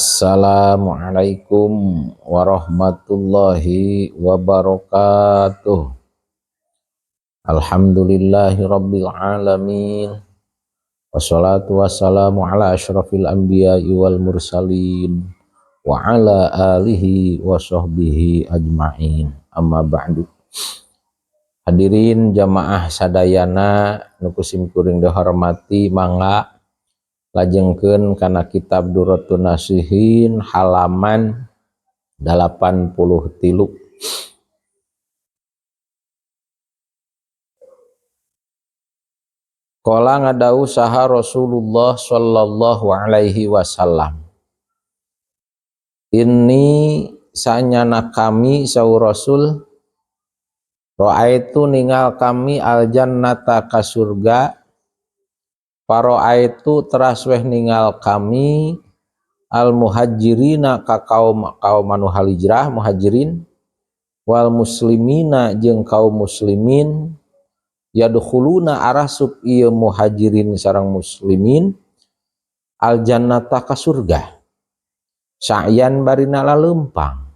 Assalamualaikum warahmatullahi wabarakatuh. Alhamdulillahi rabbil alamin. Wassalatu wassalamu ala asyrafil anbiya'i wal mursalin wa ala alihi wa sahbihi ajma'in. Amma ba'du. Hadirin jamaah sadayana nu ku simkuring dihormati, mangga lajengkeun kana kitab Durratun Nasihin halaman 83. Qala ngadau saha Rasulullah sallallahu alaihi wasallam. Ini sanyana kami saur Rasul, ra'aitu ningal kami aljannata ka surga, paroaitu teras weh ningal kami al muhajirina ka kaum kaum anu halijrah muhajirin, wal muslimina jeung kaum muslimin, yadkhuluna arasup ieu muhajirin sareng muslimin aljannata ka surga sa'yan barina laleumpang.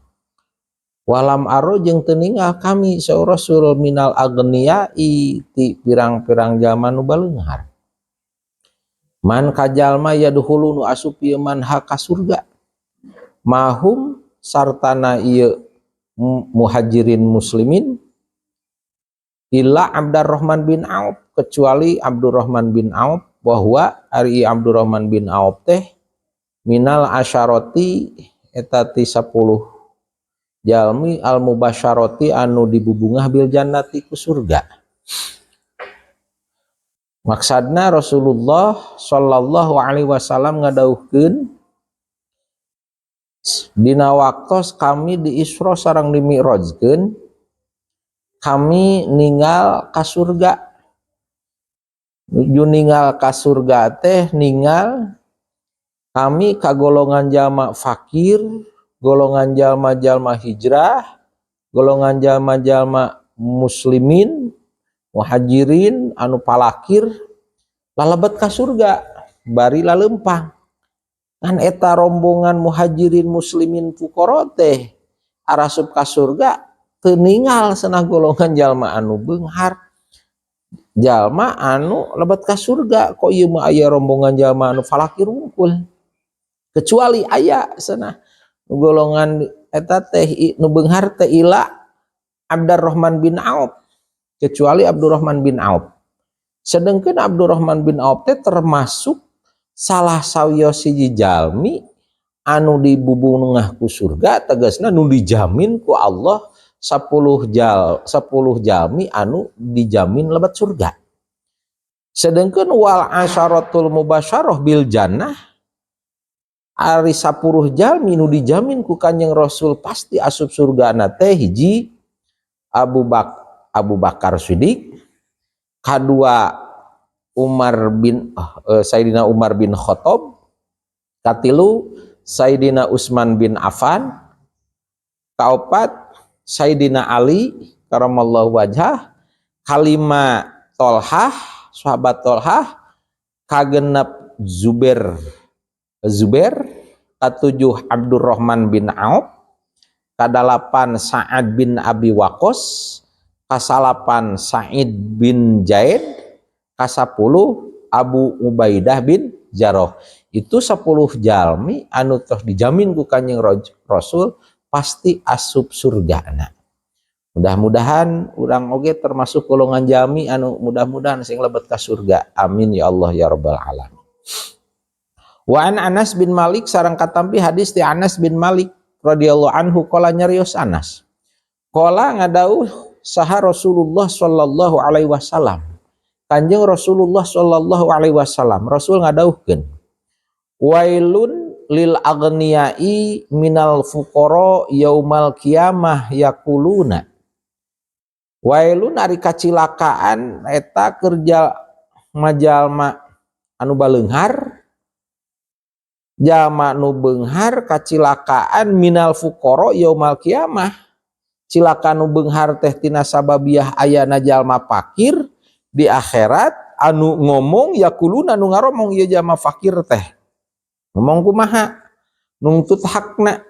Walam aro jeung teu ninggal kami saur Rasul minal aghniyai ti pirang-pirang jalma nu baleunghar, man kajalma yadkhulu nu asup ieu man ha ka surga, mahum sartana ieu muhajirin muslimin, illa Abdurrahman bin Auf, kecuali Abdurrahman bin Auf, bahwa ari Abdurrahman bin Auf teh minal asyarati eta ti 10 jalmi al mubasyarati anu dibubungah bil jannati ku surga. Maksudna Rasulullah sallallahu alaihi wasallam ngadauhkeun dina waktos kami di Isra sareng di Mi'rajkeun, kami ninggal ka surga. Nuju ninggal ka surga teh ninggal kami ka golongan jalma fakir, golongan jalma-jalma hijrah, golongan jalma-jalma muslimin, muhajirin anu palakir lalebet ka surga bari laleumpang. Kan eta rombongan muhajirin muslimin fuqara teh arasup ka surga teu ninggal cenah golongan jalma anu beunghar, jalma anu lebet ka surga. Kok ieu mah aya rombongan jalma anu falakir wungkul, kecuali aya cenah golongan eta teh nu beunghar teh ila Abdurrahman bin Auf, kecuali Abdurrahman bin Auf. Sedangkan Abdurrahman bin Auf teh termasuk salah sawios hiji jalmi anu dibubungah ku surga, tegasna nu dijamin ku Allah 10 jalmi anu dijamin lebat surga. Sedangkan wal asyaratul mubasyarah bil jannah, ari 10 jalmi nu dijamin ku Kanjeng Rasul pasti asup surga na teh hiji Abu Bakar Siddiq, kadua Umar bin Sayyidina Umar bin Khattab, katilu Sayyidina Utsman bin Affan, kaopat Sayyidina Ali karamallahu wajhah, kalima Tolhah, sahabat Tolhah, kagenep Zubair, katujuh Abdurrahman bin Auf, kadalapan Sa'ad bin Abi Waqqas, kasalapan Sa'id bin Zaid, kasapuluh Abu Ubaidah bin Jarrah. Itu 10 jalmi anu tos dijamin ku Kanjeng Rasul pasti asup surgana. Mudah-mudahan urang oge termasuk golongan jalmi anu mudah-mudahan sing lebet ka surga. Amin ya Allah ya rabbal alamin. Wa an Anas bin Malik sareng katampi hadis ti Anas bin Malik radhiyallahu anhu qala nyarios Anas. Qala ngadauh saha Rasulullah sallallahu alaihi wasallam. Kanjeng Rasulullah sallallahu alaihi wasallam Rasul ngadauhkeun, wailun lil aghniyai minal fuqara yaumal qiyamah yaquluna. Wailun ari kacilakaan eta kerja majalma anu baleunghar, jalma nu beunghar kacilakaan minal fuqara yaumal qiyamah. Cilaka nu beunghar teh tina sababiah ayana jalma fakir di akhirat anu ngomong yaquluna nu ngaromong ieu jalma fakir teh. Ngomong kumaha? Nungtut hakna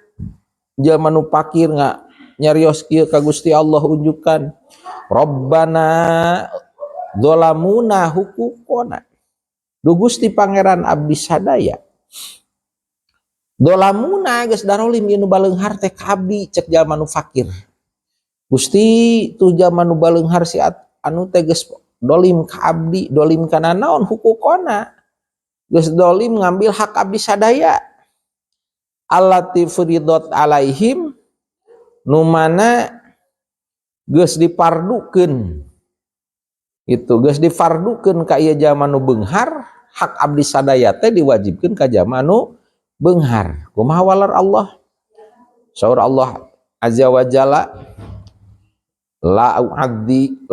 jalma nu fakir nyarios kieu ka Gusti Allah unjukan Rabbana dzalamuna huquqona. Du Gusti Pangeran abdi sadaya dolamuna geus darolim ieu nu baleunghar teh ka abdi cek jalma nu fakir. Gusti tuh jalma nu baleunghar si anu teh geus dolim ka abdi, dolim kana naon huquqona. Geus dolim ngambil hak abdi sadaya. Allati furidat alaihim nu mana geus dipardukeun. Itu geus difardukeun ka ieu jalma nu beunghar, hak abdi sadaya teh diwajibkeun ka jalma nu beunghar. Kumaha walar Allah? Saur Allah Azza wa Jalla la u'addi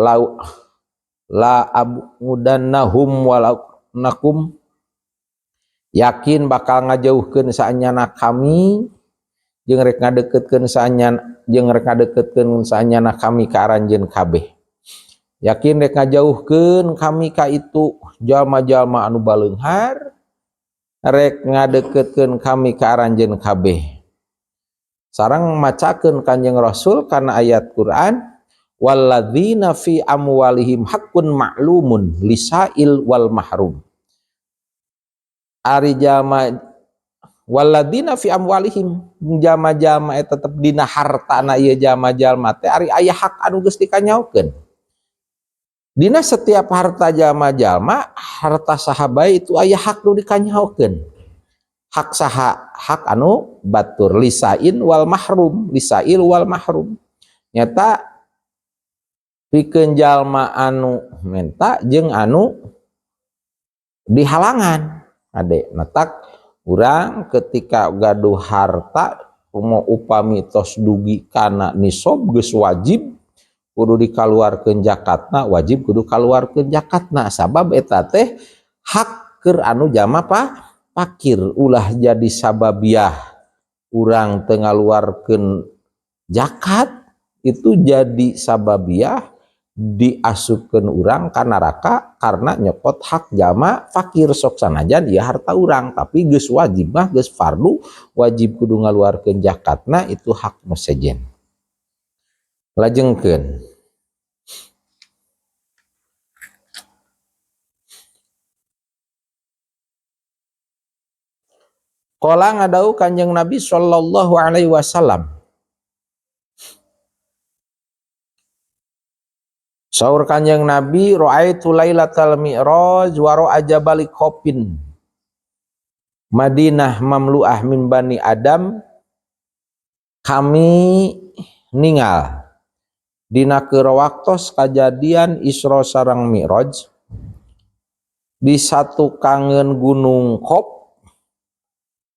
la abudannahum walakunakum, yakin bakal ngajauhkeun saanyana kami jeung rek ngadeukeutkeun saanyana jeung rek ngadeukeutkeun saanyana kami ka aranjeun kabeh. Yakin rek ngajauhkeun kami ka itu jalma-jalma anu baleunghar, rek ngadeukeutkeun kami ka aranjeun kabeh. Sareng macakeun Kanjeng Rasul kana ayat Quran walladzina fi amwalihim haqqun ma'lumun lisail wal mahrum. Ari jalma walladzina fi amwalihim jalma-jalma eta tetep dina hartana ieu jalma-jalma teh ari aya hak anu geus dikanyaokeun. Dina setiap harta jalma-jalma, harta sahabai itu aya hak nu dikanyaokeun. Hak saha? Hak anu batur lisain wal mahrum, lisail wal mahrum. Nyata pikeun jalma anu menta jeung anu dihalangan. Ade netak urang ketika gaduh harta mau upami tos dugi kana nisab geus wajib kudu dikaluarkeun zakatna, wajib kudu kaluarkeun zakatna sabab eta teh hak keur anu jalma fakir. Ulah jadi sababiah urang teu ngaluarkeun zakat itu jadi sababiah diasupkeun urang ka neraka karena nyokot hak jalma fakir. Sok sanajan ieu harta urang tapi geus wajib mah geus fardu wajib kudu ngaluarkeun zakatna itu hak nu sejen. Lajengkeun qala ngadau Kanjeng Nabi sallallahu alaihi wasallam. Saur Kanjeng Nabi ra'aitu lailatal mi'raj wa ra'a jabal Qafin Madinah mamlu'ah min bani Adam. Kami ningal dina keur waktos kajadian Isra sareng Mi'raj di satu kangen gunung Qaf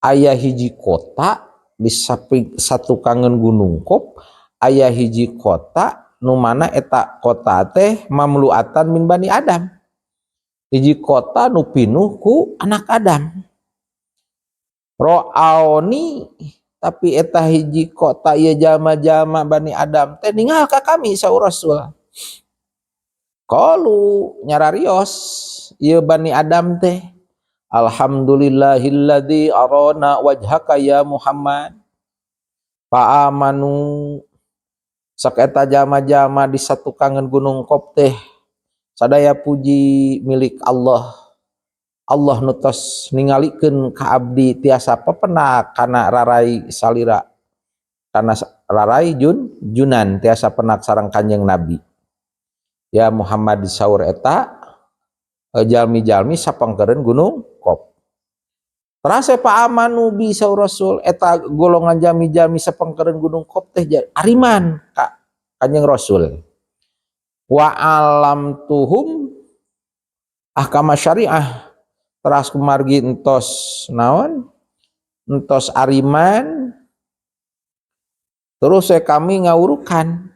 aya hiji kota, di satu kangen gunung Qaf aya hiji kota nu mana eta kota teh mamluatan min bani Adam, hiji kota nu pinuh ku anak Adam. Ro'aoni tapi eta hiji kota ieu jalma-jalma bani Adam teh ningal ka kami saur Rasul. Qalu nyararios ieu bani Adam teh alhamdulillahilladzi arana wajhaka ya Muhammad. Fa amanu saketa jalma-jalma di satu kangen gunung Qaf teh sadaya puji milik Allah. Allah nu tos ningalikeun ka abdi tiasa pepenak kana rarai salira kana rarai junan tiasa penak sareng Kanjeng Nabi. Ya Muhammad saur eta jalmi-jalmi sapangkeureun gunung Qaf. Terase pa amanu bi saur Rasul eta golongan jalmi-jalmi sapangkeureun gunung Qaf teh ariman ka Kanjeng Rasul. Wa alam tuhum ahkama syariah teras kumargi entos naon entos ariman terus kami ngawurukan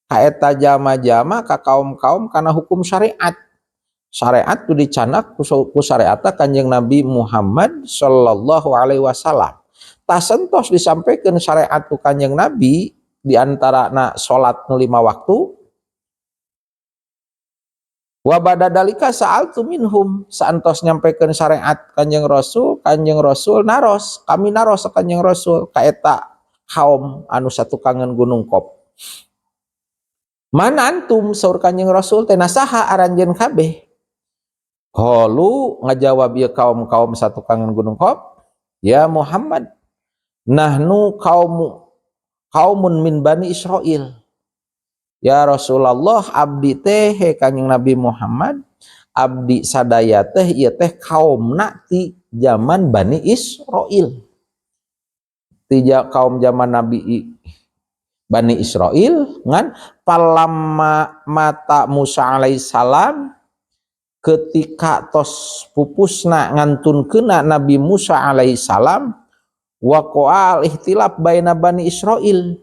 ka eta jalma-jalma ka kaum-kaum kana hukum syariat. Syariat tu dicanak ku syariatna Kanjeng Nabi Muhammad sallallahu alaihi wasallam. Tasentos disampaikan syariat ku Kanjeng Nabi di antara na salat nu 5 waktu. Wa ba'da dzalika sa'altu minhum, saentos nyampekeun syariat Kanjeng Rasul, Kanjeng Rasul naros, kami naros Kanjeng Rasul ka eta kaum anu satukangan Gunung Qaf. "Man antum?" saur Kanjeng Rasul teh, "Saha aranjeun kabeh?" Qalu, ngajawab ieu kaum-kaum satukangan Gunung Qaf, "Ya Muhammad, nahnu kaum kaumun min Bani Israil." Ya Rasulullah, abdi teh, he Kanjeng Nabi Muhammad, abdi sadaya teh ieu teh kaumna ti zaman Bani Israil, ti kaum zaman Nabi Bani Israil. Ngan falamma mata Musa alaihissalam, ketika tos pupusna, ngantunkeunna Nabi Musa alaihissalam, waqa'al ikhtilaf baina Bani Israil,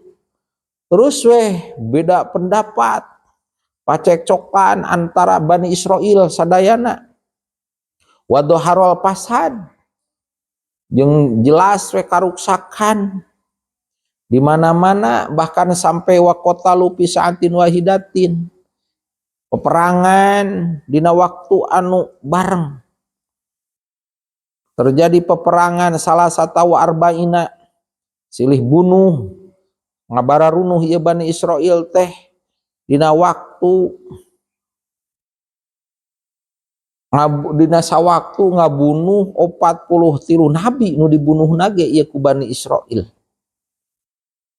terus weh beda pendapat, pacekcokan antara Bani Israel sadayana, wa dhoharol fasad, jeung jelas we karuksakan di mana-mana, bahkan sampai waqatalu fi sa'atin wahidatin, peperangan dina waktu anu bareng, terjadi peperangan salasata wa arba'ina, silih bunuh, ngabararunuh ieu Bani Israel teh dina waktu, dina sawaktu ngabunuh 43 nabi nu dibunuh nage ieu ku Bani Israel.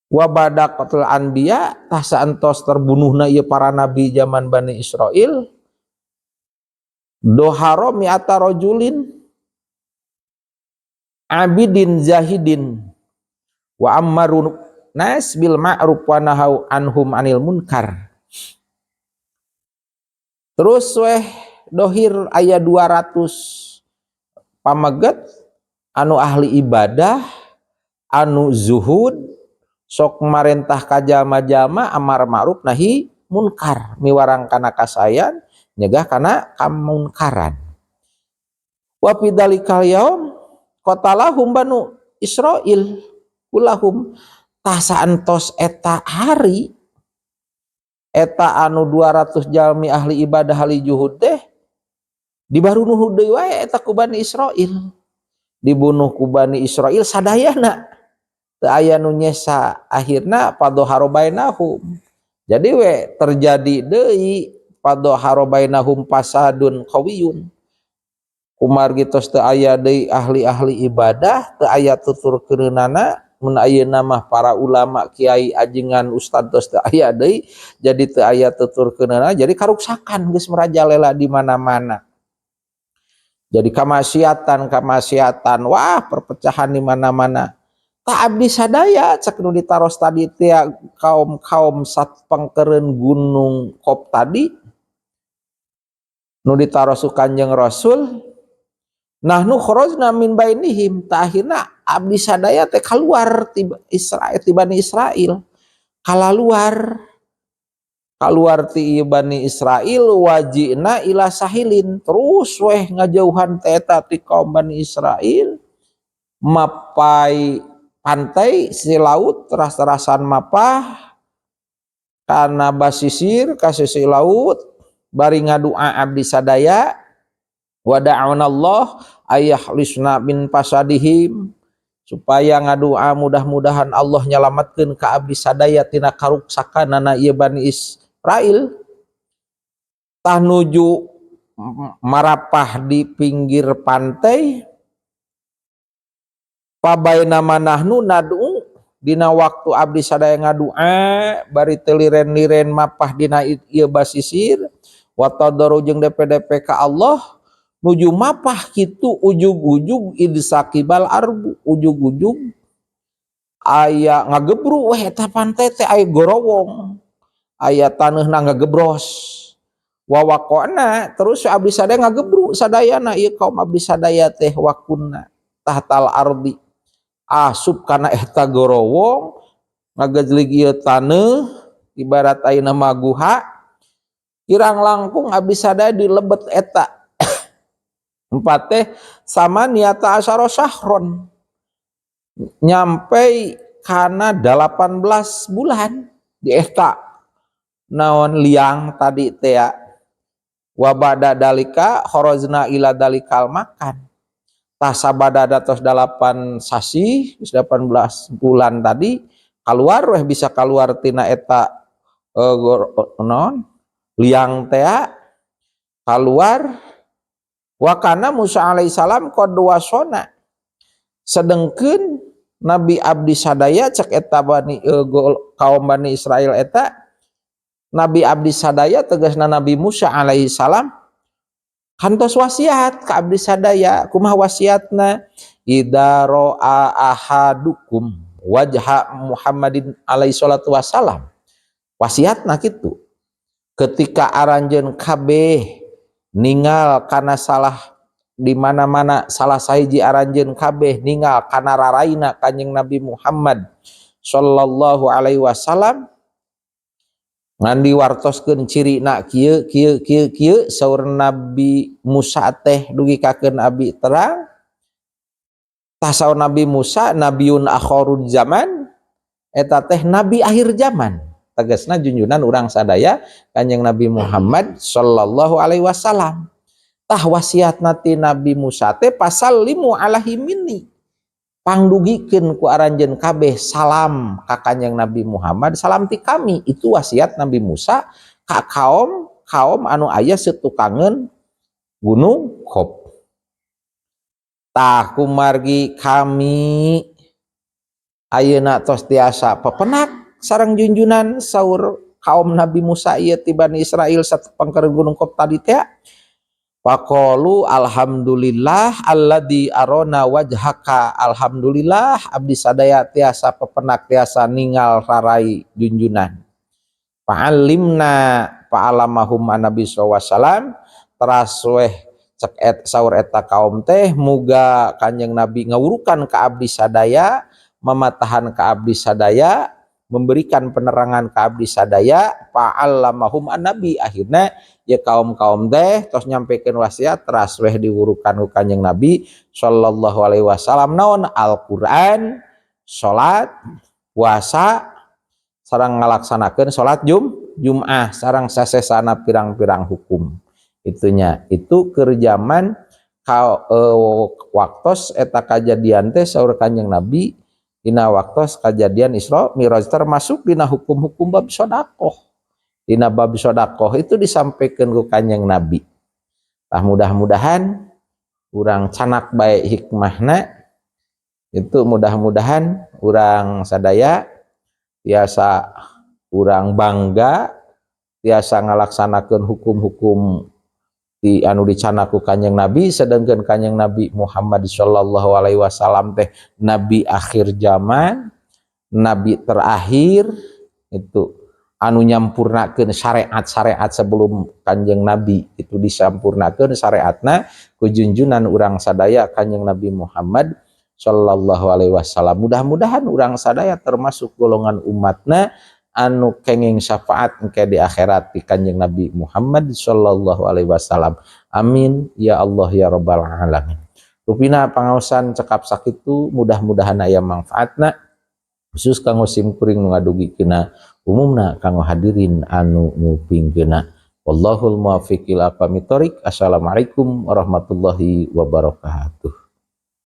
Wa ba'da qatl anbiya, tah saentos terbunuhna ieu para nabi zaman Bani Israel, dhoharo mi'ata rajulin abidin zahidin wa ammaru nas bil ma'ruf wa nahau anhum anil munkar. Terus weh dohir aya 200 pameget anu ahli ibadah, anu zuhud, sok marentah ka jalma-jalma amar ma'ruf nahi munkar, miwarang kana kasayan, nyegah kana kamunkaran. Wa fi dzalikal yaum qatalahum Banu Israil kulahum. Tah, saentos eta hari eta anu 200 jalmi ahli ibadah, ahli juhud teh dibarunuh deui wae eta ku Bani Israil, dibunuh ku Bani Israil sadayana, teu aya nu nyesa. Akhirna fadhoharo bainahum, jadi we terjadi deui fadhoharo bainahum fasadun qawiyun, kumargi tos teu aya deui ahli-ahli ibadah, teu aya tuturkeunana. Mun ayeuna mah para ulama, kiai, ajengan, ustad tos teu aya deui, jadi teu aya tuturkeunana, jadi karuksakan geus merajalela di mana-mana, jadi kamaksiatan kamaksiatan, wah, perpecahan di mana-mana. Tak abdi sadaya, cek nu ditaros tadi teh, kaum-kaum satpengkeureun Gunung Qaf tadi nu ditaros ku Kanjeng Rasul, nahnu kharajna min bainihim, tah akhirna abdi sadaya teh keluar ti Israel, ti Bani Israel, kalaluar, keluar ti Bani Israel, wajina ila sahilin, terus weh ngajauhan teh eta ti kaum Bani Israel, mapai pantai si laut, teras-terasan mapah kana basisir ka sisi laut, bari ngadua abdi sadaya, wada'unallah ayakhlisna min fasadihim, supaya ngadua mudah-mudahan Allah nyalamatkeun ka abdi sadaya tina karuksakanana ieu Bani Israel. Tah, nuju marapah di pinggir pantai, pabainama nahnu nad'u, dina waktu abdi sadaya ngadua bari teu liren-liren mapah dina ieu basisir, wa tadarru jeung DPDP ka Allah, nuju mapah kitu, ujug-ujug idz sakibal ardhu, ujug-ujug aya ngagebru weh eta pantai teh, aya gorowong, aya taneuhna ngagebros, wawaqona, terus abdi sadaya ngagebru sadayana ieu kaum abdi sadaya teh, wakunna tahtal ardi, asup kana eta gorowong, ngagejlig ieu taneuh, ibarat ayeuna mah guha. Kirang langkung abdi sadaya di lebet eta empat teh samaniyata asyara syahron, nyampe kana 18 bulan di eta naon liang tadi teh ya. Wa ba'da dalika kharajna ila dalikal makan. Tah, sabada tos 8 sasih, 18 bulan tadi, keluar weh, bisa keluar tina eta non liang tea keluar. Wa kana Musa alaihissalam qad wasona, sedengkeun Nabi abdi sadaya, cek eta bani kaum Bani Israel eta, Nabi abdi sadaya, tegasna Nabi Musa alaihi salam, kantos wasiat ka abdi sadaya. Kumaha wasiatna? Idza ra'a ahadukum wajha Muhammadin alaihi salatu wassalam, wasiatna kitu, ketika aranjeun kabeh ningal kana salah di mana-mana salah sahiji aranjeun kabeh ningal kana raraina Kanjeng Nabi Muhammad sallallahu alaihi wasallam, ngan diwartoskeun cirina kieu kieu kieu kieu, saur Nabi Musa teh dugikakeun abi terang. Tah, saur Nabi Musa, nabiyun akhirul zaman, eta teh nabi akhir zaman, tegasna junjunan urang sadaya, Kanjeng Nabi Muhammad sallallahu alaihi wasallam. Tah, wasiat ti Nabi Musa teh, fasallimu alaihi minni, pangdugikeun ku aranjeun kabeh salam ka Kanjeng Nabi Muhammad, salam ti kami. Itu wasiat Nabi Musa ka kaum kaum anu aya setukangeun Gunung Qaf. Tah, kumargi kami ayeuna tos tiasa pepenak sareng junjunan, saur kaum Nabi Musa ieu ti Bani Israel satepangkeun Gunung Qaf tadi teh, faqalu alhamdulillah alladzi arona wajhaka, alhamdulillah abdi sadaya tiasa pepenak, tiasa ningal rarai junjunan. Fa'alimna, fa'alamahum Nabi SAW, teras weh cek et, saur eta kaum teh, muga Kanjeng Nabi ngawurukan ka abdi sadaya, mamatahan ka abdi sadaya, memberikan penerangan ka abdi sadaya. Fa'allamahum an-nabi, akhirnya ya kaum-kaum teh tos nyampekeun wasiat, teras weh diwurukan ku Kanjeng Nabi sallallahu alaihi wasallam naon? Al-Qur'an, salat, puasa, sareng ngalaksanakeun salat Jum'ah sareng sasesana pirang-pirang hukum itunya. Itu keur zaman ka, waktos eta kajadian teh, saur Kanjeng Nabi, dina waktos kajadian Isra Miraj, termasuk dina hukum-hukum bab sodakoh. Dina bab sodakoh itu disampaikan ku Kanjeng Nabi. Tah, mudah-mudahan urang candak baik hikmahna itu, mudah-mudahan urang sadaya tiasa, urang bangga tiasa ngalaksanakeun hukum-hukum di anu dicandak ku Kanjeng Nabi. Sedangkan Kanjeng Nabi Muhammad sallallahu alaihi wasallam teh nabi akhir zaman, nabi terakhir, itu anu nyampurnakeun syariat-syariat sebelum Kanjeng Nabi. Itu disampurnakeun syariatna ku junjunan urang sadaya, Kanjeng Nabi Muhammad sallallahu alaihi wasallam. Mudah-mudahan urang sadaya termasuk golongan umatna anu kenging syafaat engke di akhirat di Kanjeng Nabi Muhammad sallallahu alaihi wasallam. Amin ya Allah ya rabbal alamin. Rupina pangaosan cekap sakitu, mudah-mudahan aya manfaatna, khusus kanggo sim kuring nu ngadugikeuna, umumna kanggo hadirin anu ngupingkeuna. Wallahul muwaffiq ila aqwamit thoriq. Assalamualaikum warahmatullahi wabarakatuh.